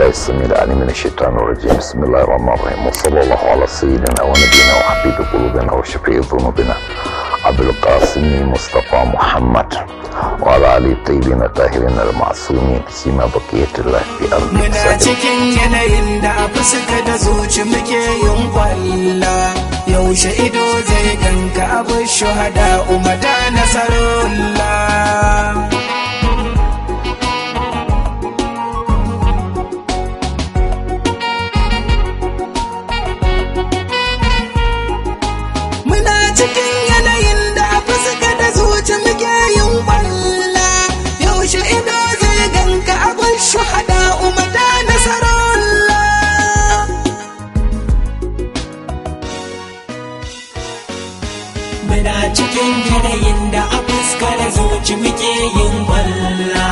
بالله السميع العليم من الشيطان الرجيم. بسم الله الرحمن الرحيم، وصلى الله على سيدنا ونبينا وحبيب قلوبنا وشفيع ذنوبنا أبي القاسم مصطفى محمد وعلى آله الطيبين الطاهرين المعصومين سيما بقية الله في أرض. Muna cikin yanayin da a fuska da zuci muke yin kwalla. Yaushe ido zai ganka, abu shuhada umata nasarullah. Muna cikin yanayin da a fuska da zuci muke yin kwalla. Yaushe ido zai ganka, abu shuhada umata nasarullah. Muna cikin yanayin da a fuskar zuci muke yin kwalla.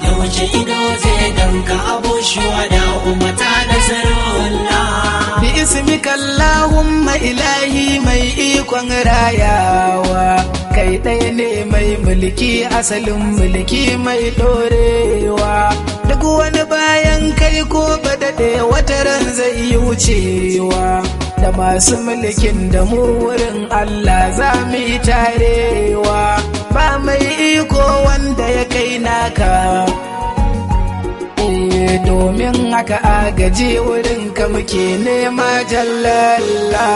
Yaushe ido zai ganka, abu shuhada umata nasarullah. Bi ismika Allahumma ilahi mai ikon rayawa, kai ɗaya ne mai mulki, asalin mulki mai ɗorewa. Duk wani bayan kai ko ba daɗe wata ran zai yi wucewa, da masu mulkin da mu wurin Allah za mu yi tarewa. Ba mai iko wanda ya kai naka. Domin haka agaji wurin ka muke nema, jallalla.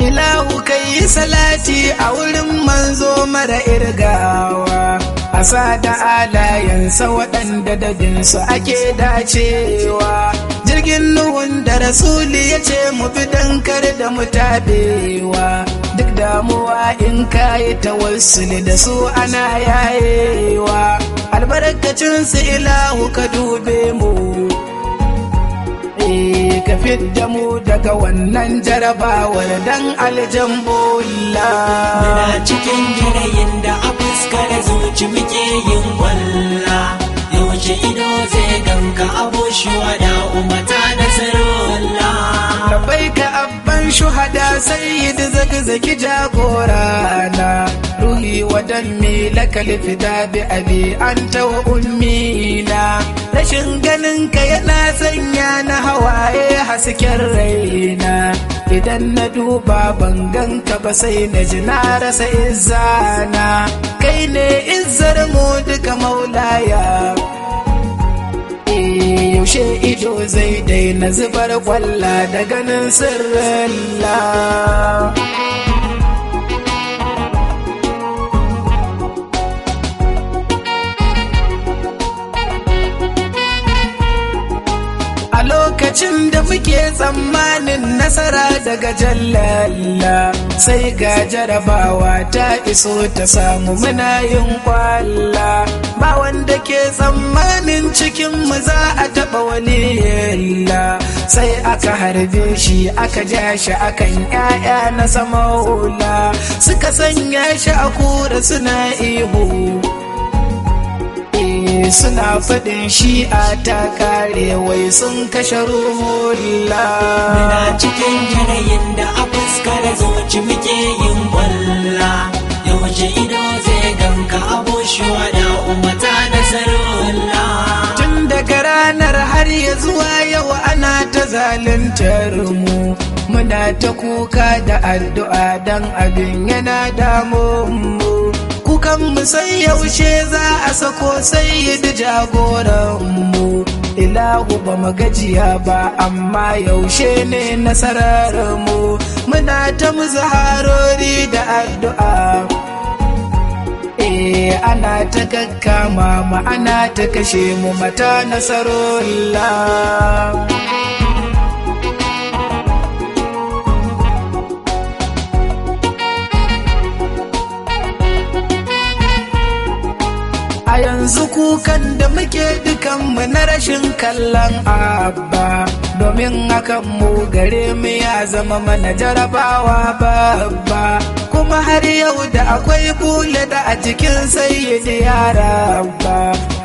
Ilahu, kai yi salati a wurin manzo mara irgawa, a sa da alayensa waɗanda dabinsu ake dacewa. Jirgin Nuhun da Rasuli ya ce mu bi dankar da mu tabewa, duk damuwa in kayi tawassuli da su ana yayewa. Albarkacinsu ilahu ka dube mu, ka fidda mu daga wannan jarabawar dan aljambola. Muna cikin yanayin da a fuskar zuci muke yin kwalla. Yaushe ido zai ganka, abu shuhada umata nasarullah. Labbaika abban shuhada, sayyid Zakzaki, jagorana, ruhi wa dammi lakal fida bi abi anta wa ummina. Rashin ganin ka yana sanya na hawaye, hasken raina. Idan na duba ban ganka ba sai na ji na rasa izzana. Kai ne izzar mu duka, maulaya. Yaushe ido zai daina zubar kwalla da ganin sirrin la? A lokacin da muke tsammanin nasara daga jallalla, sai ga jarabawa ta iso ta samu muna yin kwalla. Ba wanda ke tsammanin cikin mu za a taɓa waliyalla, sai aka harbe shi, aka ja shi akan 'ya'ya na samaula, suka sanya shi a kura suna ihu, suna faɗin shi'a ta kare, wai sun kashe ruhullah. Muna cikin yanayin da a fuskar zuci muke yin kwalla. Yaushe ido zai ganka, abu shuhada umata nasarullah. Tun daga ranar har ya zuwa yau ana ta zaluntar mu, muna ta kuka da addu'a dan abin yana damun mu. Kukan mu sai yaushe za a sako sayyid jagoran mu. Ilahu, ba mu gajiya ba, amma yaushe ne nasarar mu? Muna ta muzaharori da addu'a. Ana ta kakkama mu, ana ta kashe mu, mata nasarullah. A yanzu kukan da muke dukanmu na rashin kallon abba, domin hakan mu gare mu ya zama mana jarabawa babba. Kuma har yau da akwai bule da a jikin sayyidi yara ba,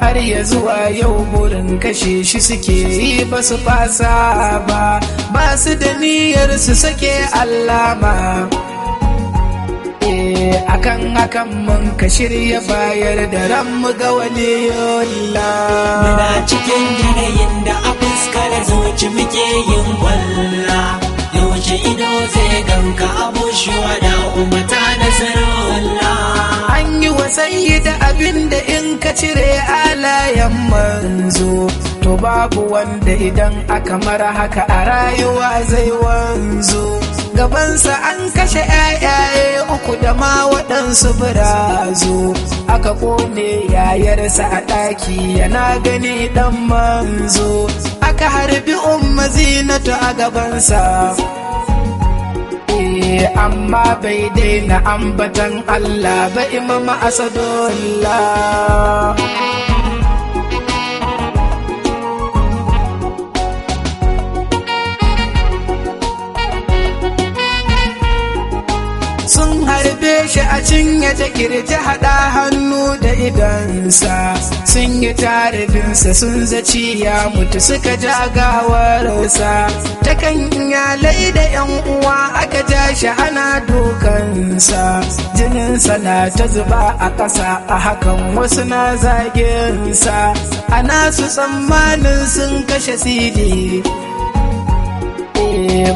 har ya zuwa yau burin kashe shi suke yi ba su fasa ba, ba su da niyyar su sake allama. Akan hakan mun ka shirya bayar da ranmu ga wani yola. Muna cikin yanayin da a fuskar zuci muke yin kwalla. Yaushe ido zai ganka abu shuwada umata nasarullah. An yi wa da abin da in ka cire alayen manzo, to babu wanda idan aka mara haka a rayuwa zai wanzu. Gabansa an kashe 'ya'yaye uku da ma waɗansu birazu, aka ƙone yayarsa a ɗaki yana gani ɗan manzo, aka harbi umma zinatu a gabansa. Amma bai daina ambatan Allah ba imama Asadullah. Sun harbe shi a cinye ta kirji haɗa hannu da idansa, sun yi taribinsa sun zaci ya mutu suka ja gawarsa, ta kan iyalai da yan uwa aka ja shi ana dukansa, jininsa na ta zuba a ƙasa a hakan wasu na zaginsa, ana su tsammanin sun kashe sidi.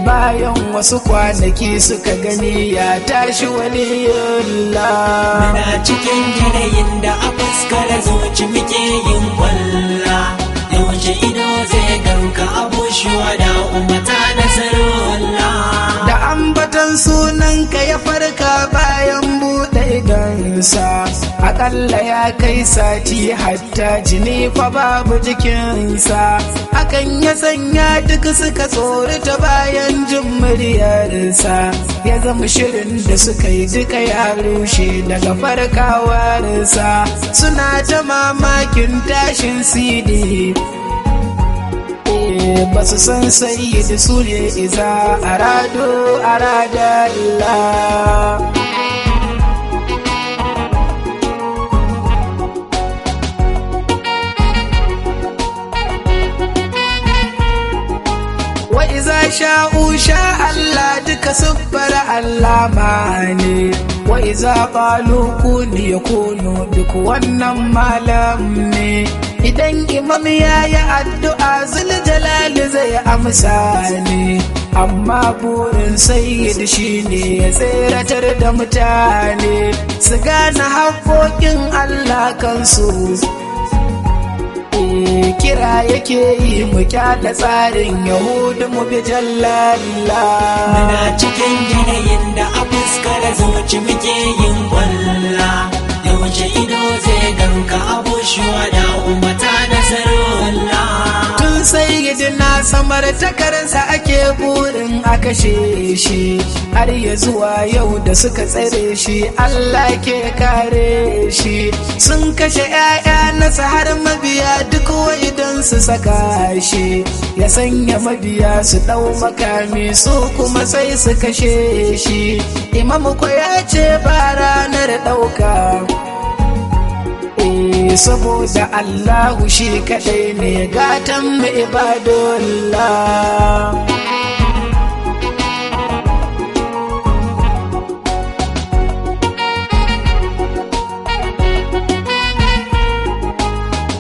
Bayan wasu kwanaki suka gani ya tashi waliyullah. Muna cikin yanayin da a fuskar zuci muke yin kwalla. Yaushe ido zai ganka abu shuwada umata nasarullah. Da ambatan sunanka ya farka bayan buɗe idonsa, akalla ya kai sati hatta jini fa babu jikinsa. Hakan ya sanya duk suka tsorata bayan jin muryarsa, ya zama shirin da suka yi duka ya rushe daga farkawarsa. Suna ta mamakin tashin sidi, ba su san sayyidi su ne iza arado aradallah. Wa iza sha'u sha Allah duka siffar allama ne, wa iza qalu kun yakunu duk wannan malam ne. Idan imam ya yi addu'a zuljalali zai amsa ne, amma burin sayyid shine ya tseratar da mutane su gane haƙoƙin Allah kansu. Kira yake yi mu kyala tsarin yahudu mu bi jallalla. Muna cikin yanayin da a fuskar zuci muke yin kwalla. Yaushe ido zai ganka abu shuwada umata nasarullah. Tun sayyidina samar takarsa ake burin a kashe shi, har ya zuwa yau da suka tsare shi Allah ke kare shi. Sun kashe 'ya'ya nasa har mabiya duk wai don su saka shi, ya sanya mabiya su ɗau makami su kuma sai su kashe shi. Imamu ko ya ce ba ranar ɗauka, saboda Allahu shi kaɗai ne gatan mu ibadullah.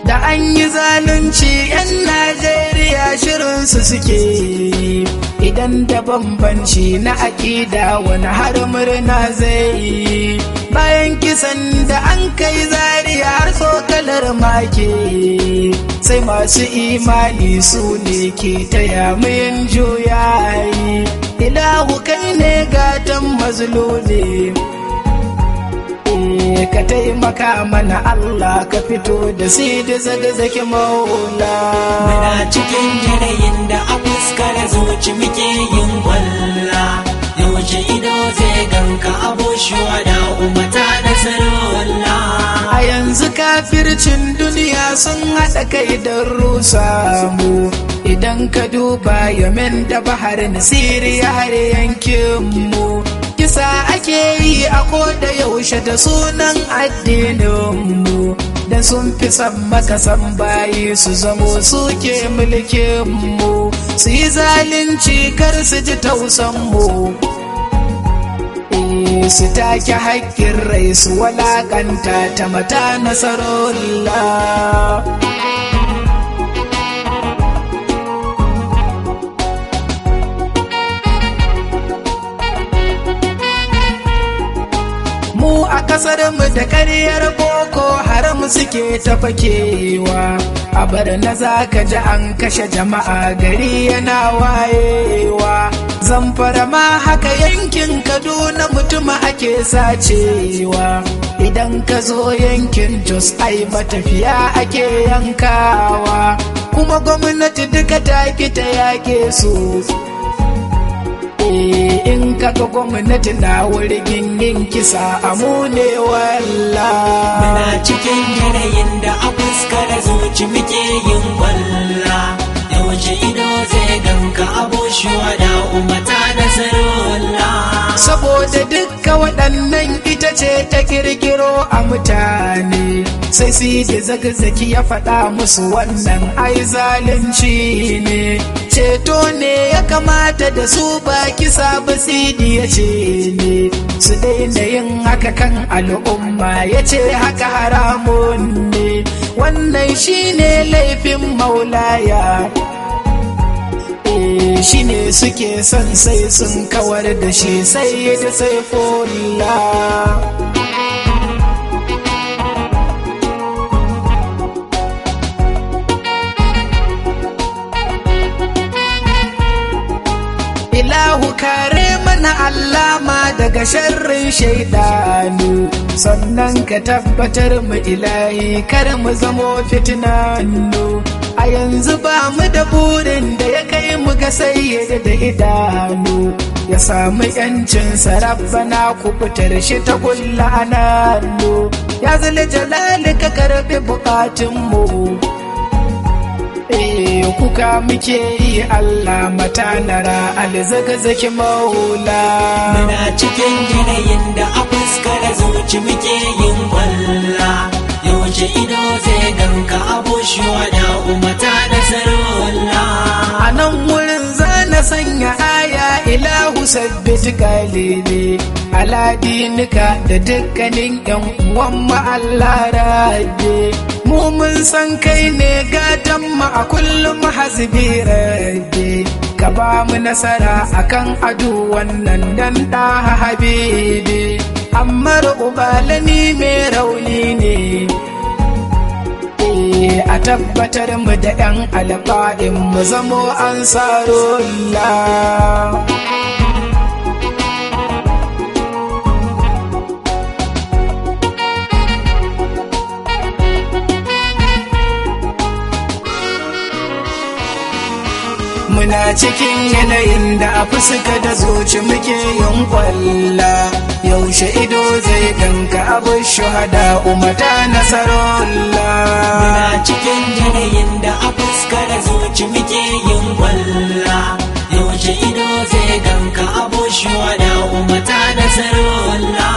Da an yi zalunci 'yan Najeriya shirinsu suke yi, idan da bambanci na aƙida wani har murna zai yi. Bayan kisan da an kai Zariya har tsokalar make, sai masu imani su ne ke taya muyin juyayi. Ilahu kai ne gatan mazlumi, ka taimaka mana Allah ka fito da sidi zage-zage maula. Muna cikin yanayin da a fuskar zuci muke yin kwalla. Yaushe ido zai ganka abu shuwada umata nasarullah. A yanzu kafircin duniya sun haɗa kai don rusa mu. Idan ka duba Yemen da Bahrain, Siriya har yankin mu. Kisan Kisa ake yi a koda yaushe da sunan addininmu, da sun fi son makasan bayi su zamo suke mulkinmu, su yi zalunci kar su ji tausanmu, su take haƙƙin rai su walakanta ta mata nasarullah. Mu a kasar mu da karyar Boko Haram suke ta fakewa, a Barna za ka ji an kashe jama'a gari yana wayewa. Zamfara ma haka, yankin Kaduna mutuma ake sacewa. Idan ka zo yankin Jos, ai matafiya ake yankawa, kuma gwamnati duka ta ki ta yake su. In kaga gwamnati na wurgin yin kisa, amune walla. Muna cikin yanayin da a fuskar zuci muke yin kwalla. Yaushe ido zai ganka, abushuwa da umata nasarullah. Saboda dukka waɗannan ita ce ta kirkiro a mutane, sai su da Zakzaki ya faɗa musu wannan ai zalunci ne. Ceto ne ya kamata da su, ba kisa ba. Sidi ya ce ne su daina yin haka kan al'umma, ya ce haka haramun ne. Wannan shine laifin Maulaya, shi ne suke son sai sun kawar da shi, sai da sai fola. Ilahu, kare mana Allama daga sharrin shaidanu, sannan ka tabbatar mu Ilahi, kar mu zamo fitinannu. A yanzu ba mu da burin da ya kai mu ga sayyada da idanu, ya samu yancin Rabbana, kubutar shi ta kulla ananu. Ya zali jalali, ka karbi bukatunmu. Eh, kuka muke yi Allah, mata nara Alzakzaki Maula. Muna cikin yanayin da a fuskar zuci muke yin kwalla. Yaushe ido zai ganka, abushuwa da umata nasarullah. A nan wurin zana sanya aya. Ilahu, sabbit kalili aladinika da dukkanin yan uwan mu. Allah rabbi, mu mun san kai ne gatan mu a kullum. Hasbi rabbi, ka ba mu nasara akan adu wannan dan da habibi. Ammar Ubalani mai rauni ne, a tabbatar mu da ‘yan alƙa'in mu zamo an Allah. Muna cikin yanayin da a fuska da zuci muke yin kwalla. Yaushe ido zai ganka, Abu Shuhada, Umata Nasarullah. Muna cikin yanayin da a fuskar zuci muke yin kwalla. Yaushe ido zai ganka, abushuwa da umata nasarullah.